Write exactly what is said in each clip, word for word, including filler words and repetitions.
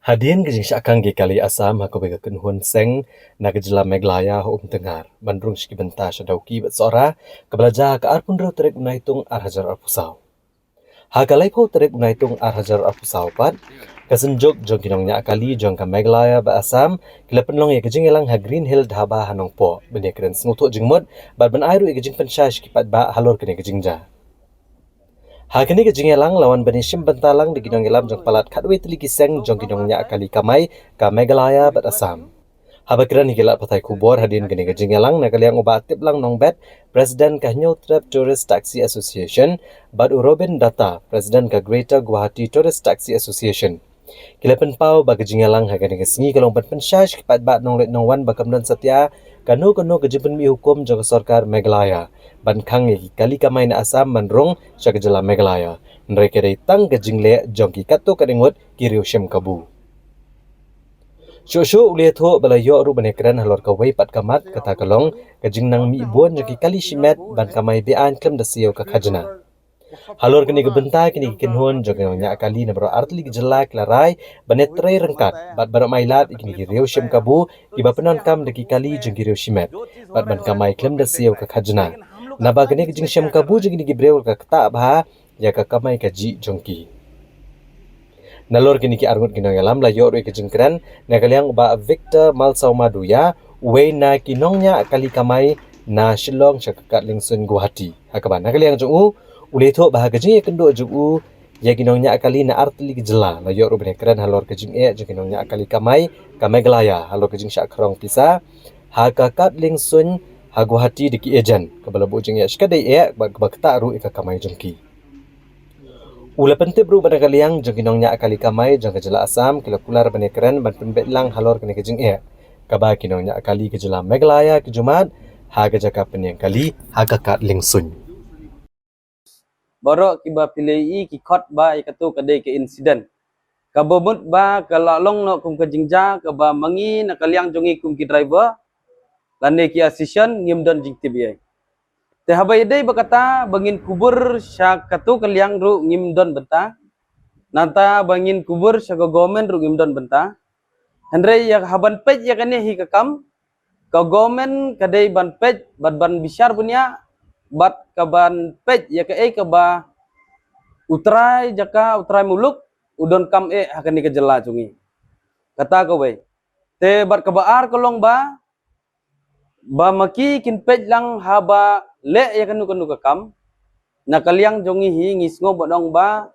Hadien ka jingshah kang ki kali Assam ha kawei ka kynhun seng na ka jylla Meghalaya ha Umtynghar ban rung sha ki bynta sha Dawki bad Sohra, kaba la jia ha ka arphew hynriew tarik u Naitung ar hajar arphew saw. Ha ka laiphew tarik u Naitung ar hajar arphew saw pat, ka synjuk jong ki nongñiah kali jong ka Meghalaya bad Assam ki la pynlong ïa ka jingïalang ha Green Hill Dhaba ha Nongpoh ban ïakren sngewthuh jingmut bad ban ai ruh ïa ka jingpynshai sha ki paidbah halor kane ka jingjia. Ha kane ka jingïalang la wan ban ïashim bynta lang da ki nongïalam jong palat khatwei tylli ki seng jong ki nongñiah kali kamai ka Meghalaya bad Assam. Haba kren ha ki lad pathai khubor hadien kane ka jingïalang na ka liang u Bah Tiplang Nongbet, President ka Hynñiewtrep Tourist Taxi Association, bad u Robin Dutta, President ka Greater Guwahati Tourist Taxi Association, ki la pynpaw ba ka jingïalang ha kane ka sngi ka long ban pynshai sha ki paidbah nongleit nongwan ba kam don satia kano kano ka jingpynmih hukum jong ka sorkar Meghalaya ban khang ïa ki kali kamai na Assam ban rung sha ka jylla Meghalaya, hynrei ka dei tang ka jingleh jong ki katto katne ngut ki riewshim kabu. Shuh shuh u la ïathuh ba la ïoh ruh ban ïakren halor kawei pat ka mat, kata ka long ka jingnang mih bun jong ki kali shimet ban kamai be-aiñ khlem da siew ka khajna. Halor kane ka bynta kine ki kynhun jong ki nongñiah kali na baroh artylli ki jylla ki la rai ban ïatrei ryngkat bad ban ym ailad ïa kine ki riewshim kabu kiba pyndonkam da ki kali jong ki riewshimet bad ban kamai khlem da siew ka khajna, naba kane ka jingshim kabu jong kine ki briew ka ktah bha ïa ka kamai kajih jong ki. Nalor kine ki arngut ki nongïalam la ïoh ruh ïa ka jingkren na ka liang u Bah Victor Malsawma Duhia, uwei na ki nongñiah kali kamai na Shillong sha ka kad liengsuiñ Guwahati, ha kaba na ka liang jong u u la ïathuh ba ha ka jingïakynduh jong u ïa ki nongñiah kali na artylli ki jylla la ïoh ruh ban ïakren halor ka jingeh jong ki nongñiah kali kamai ka Meghalaya halor ka jingshah khrong pisa ha ka kad liengsuiñ ha Guwahati da ki agent, kaba la buh jingeh shikatdei eh bad kaba ktah ruh ïa ka kamai jong ki. U la pyntip ruh ba na ka liang jong ki nongñiah kali kamai jong ka jylla Assam ki la kular ban ïakren ban pynbeit lang halor kane ka jingeh kaba ki nongñiah kali ka jylla Meghalaya ki ju mad ha ka jaka pynïeng kali ha ka kad liengsuiñ. Baroh kiba phi la ïohi ki khot ba ïa kato ka dei ka incident. Kaba mut ba ka la long noh kum ka jingjia kaba ma ngi na ka liang jong ngi kum ki driver lane ki association ngim don jingtip ïa. Te haba ïadei bad kata ba ngin kubur sha kato ka liang ruh ngim don bynta. Nangta ba ngin kubur sha ka government ruh ngim don bynta. Hynrei ïa haban peit ïa kane hi ka kam, ka government ka dei ban peit bad ban bishar bniah bad ka ban peit ïa kaei kaba u trai jaka, u trai muluk u donkam eh ha kane ka jylla jong ngi. Kata kawei. Te bad kaba ar ka long ba ba ma ki kin peit lang haba leh ïa kano kano ka kam. Na ka liang jong ngi hi ngi sngew ba ong ba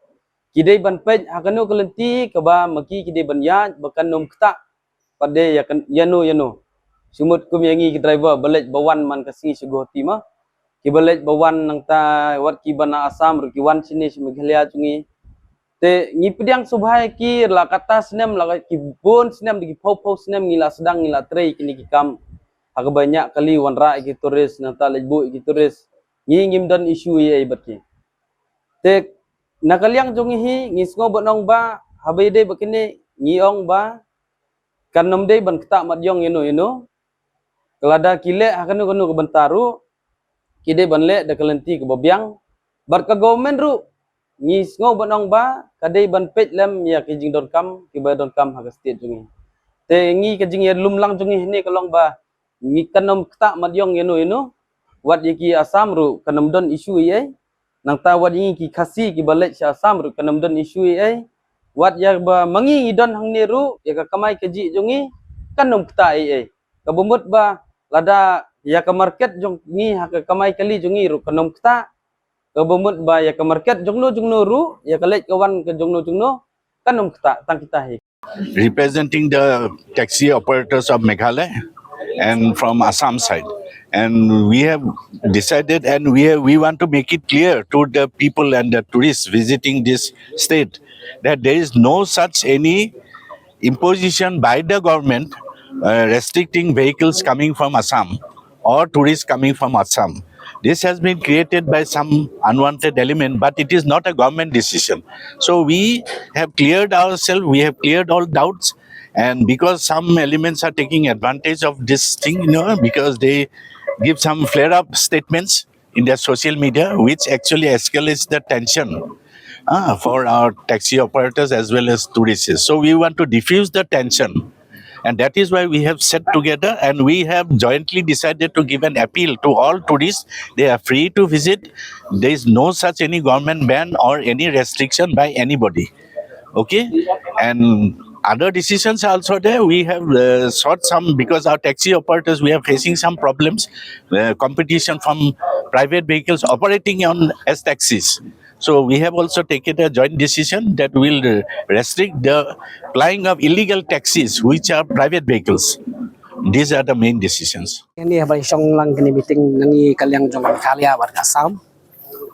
ki dei ban peit ha kano ka lynti kaba ma ki ki dei ban ïaid ba kan ym ktah pat de ïa kan, ïano ïano. Shu mut kum ïa ngi ki driver ba leit ba wan man ka sngi sha Guwahati ma, kiba leit ba wan nangta wat kiba na Assam ruh ki wan shane sha Meghalaya jong ngi. Te ngi pdiang sngewbha ïa ki, la katta snem, la ki bun snem, da ki phew phew snem ngi la sdang, ngi la trei kine ki kam. Ha kaba ñiah kali wanrah ïa ki tourist, nangta leit buh ïa ki tourist. Ngi ngim don issue ei ei bad ki. Te na ka liang jong ngi hi ngi sngew ba ong ba haba ïadei bad kine ngi ong ba kan ym dei ban ktah mat ïong ïano ïano. Lada ki leh ha kano kano ka bynta ruh ki dei ban leh da ka lynti kaba biang. Bad ka government ruh ngi sngew ba ong ba ka dei ban peit lem ïa ki jingdonkam kiba donkam ha ka state jong ngi. Te ngi ka jingïalum lang jong ngi hynne ka long ba ngi kan ym ktah mat ïong ïano ïano. Wat ïa ki Assam ruh kan ym don issue ei ei. Nangta wat ïa ngi ki Khasi kiba leit sha Assam ruh kan ym don issue ei ei. Wat ïa ba ma ngi ngi don hangne ruh ïa ka kamai kajih jong ngi kan ym ktah ei ei. Kaba mut ba lada ïa ka market jong ngi ha ka kamai kali jong ngi ruh kan ym ktah. Kaba mut ba ïa ka market jongno jongno ruh, ïa ka leit ka wan ka jongno jongno kan ym ktah, tang kita hi. Representing the taxi operators of Meghalaya and from Assam side. And we have decided and we have, we want to make it clear to the people and the tourists visiting this state that there is no such any imposition by the government, uh, restricting vehicles coming from Assam or tourists coming from Assam. This has been created by some unwanted element, but it is not a government decision. So we have cleared ourselves, we have cleared all doubts, and because some elements are taking advantage of this thing, you know, because they give some flare-up statements in their social media, which actually escalates the tension. uh, for our taxi operators as well as tourists. So we want to diffuse the tension. And that is why we have sat together and we have jointly decided to give an appeal to all tourists. They are free to visit. There is no such any government ban or any restriction by anybody. Okay? And other decisions are also there. We have uh, sought some, because our taxi operators, we are facing some problems, uh, competition from private vehicles operating on as taxis. So we have also taken a joint decision that will uh, restrict the plying of illegal taxis, which are private vehicles. These are the main decisions. Ini haba shong lang kini meeting nangi ka liang jong Meghalaya bad ka Assam.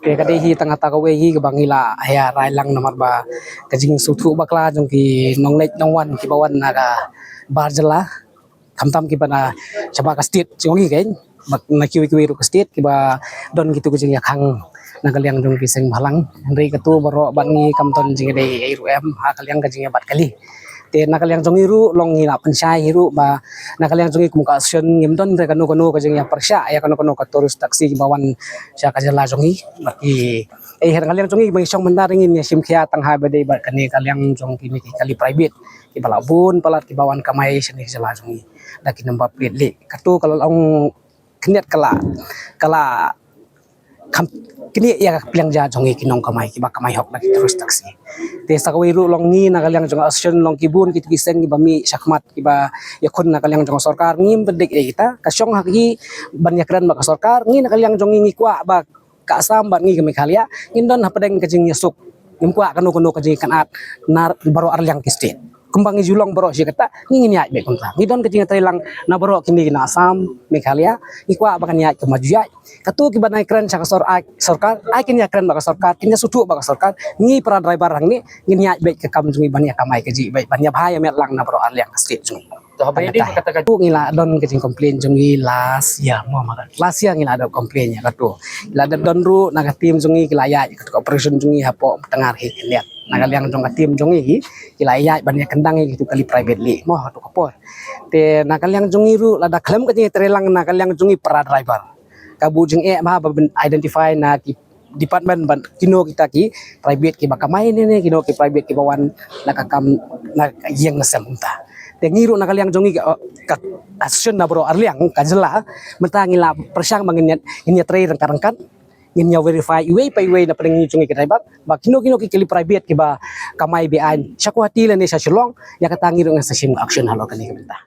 Ke ka dei hi tang kata kawei hi kaba ngi la ïa rai lang namar ba ka jingsngewthuh bakla jong ki nongleit nongwan kiba wan na ka bar jylla. Khamtam kiba na shabar ka state jong ngi kein. Bad na kiwei kiwei ruh ka state kiba don kitu ka jingïakhang na ka liang jong ki seng bhalang. Hynrei katu baroh bad ngi kam don jingïadei ei ruh em ha ka liang ka jingïabat kali. Te na ka liang jong ngi ruh long ngi la pynshai hi ruh ba na ka liang jong ngi kum ka association ngim don re kano kano ka jingïapyrshah ïa kano kano ka tourist taxi kiba wan sha ka jylla jong ngi. Bad ki ei ha ka liang jong ngi ba ngi shong mynta ngin ïa shim khia tang ha ba dei bad kane ka liang jong kine ki kali private kiba la bun palat kiba wan kamai shane ka jylla jong ngi da ki number plate leh. Katu ka la long khyndiat ka la ka la kham kine ïa ka pliang ja jong ngi ki nongkamai kiba kamai hok da ki tourist taxi. Te sa kawei ruh long ngi na ka liang jong association long ki bun kitu ki seng kiba mih shakhmat kiba ïakhun na ka liang jong sorkar ngim byndik ïa kita ka shong ha ki ban ïakren bad ka sorkar ngi na ka liang jong ngi ngi kwah ba ka Assam bad ngi ka Meghalaya ngin don hapdeng ka jingïasuk. Ngim kwah kano kano ka jingkynat na baroh arliang ki state. Kumba ngi ju long baroh shi katta ngi ngin ïaid beit kumta. Ngi don ka jingïatreilang na baroh kine na Assam, Meghalaya, ngi kwah ba kan ïaid kumba ju ïaid. Katu kiba nai kren sha ka sor-, ai, sorkar, ai kin ïakren bad ka sorkar, kin ïasngewthuh bad ka sorkar. Ngi para driver hangne ngin ïaid beit ka kam jong ngi ban ïakamai kajih beit ban ïabha ïamet lang na baroh arliang ka state jong ngi. To haba ïadei bad kata ka jong ngi la don ka jingcomplain jong ngi last year mo ma last year ngi la don complain ïa katu. Ngi la don ruh na ka team jong ngi ki la ïaid katu ka operation jong ngi hapoh Tngar hi khyndiat. Na ka liang jong ka team jong ngi ki la ïaid ban ïakynduh ïa kitu kali private leh mo ha tu ka por. Te na ka liang jong ngi ruh lada khlem ka jingïatreilang na ka liang jong ngi para driver. Ka buh jingeh bha ba ban identify na ki department ban kino kita ki private kiba kamai ne ne kino ki private kiba wan na ka kam na ka ïing na sem kumta. Te ngi ruh na ka liang jong ngi ka, ka association na baroh arliang ka jylla mynta ngi la pyrshang ba ngin ïa, ngin ïatrei ryngkat ryngkat ngin ïa verify iwei pa iwei na pdeng ngi jong ngi ki driver ba kino kino ki kali private kiba kamai be-aiñ sha Guwahati lane sha Shillong ïa kata ngi ruh ngi sa shim action halor kane ka bynta.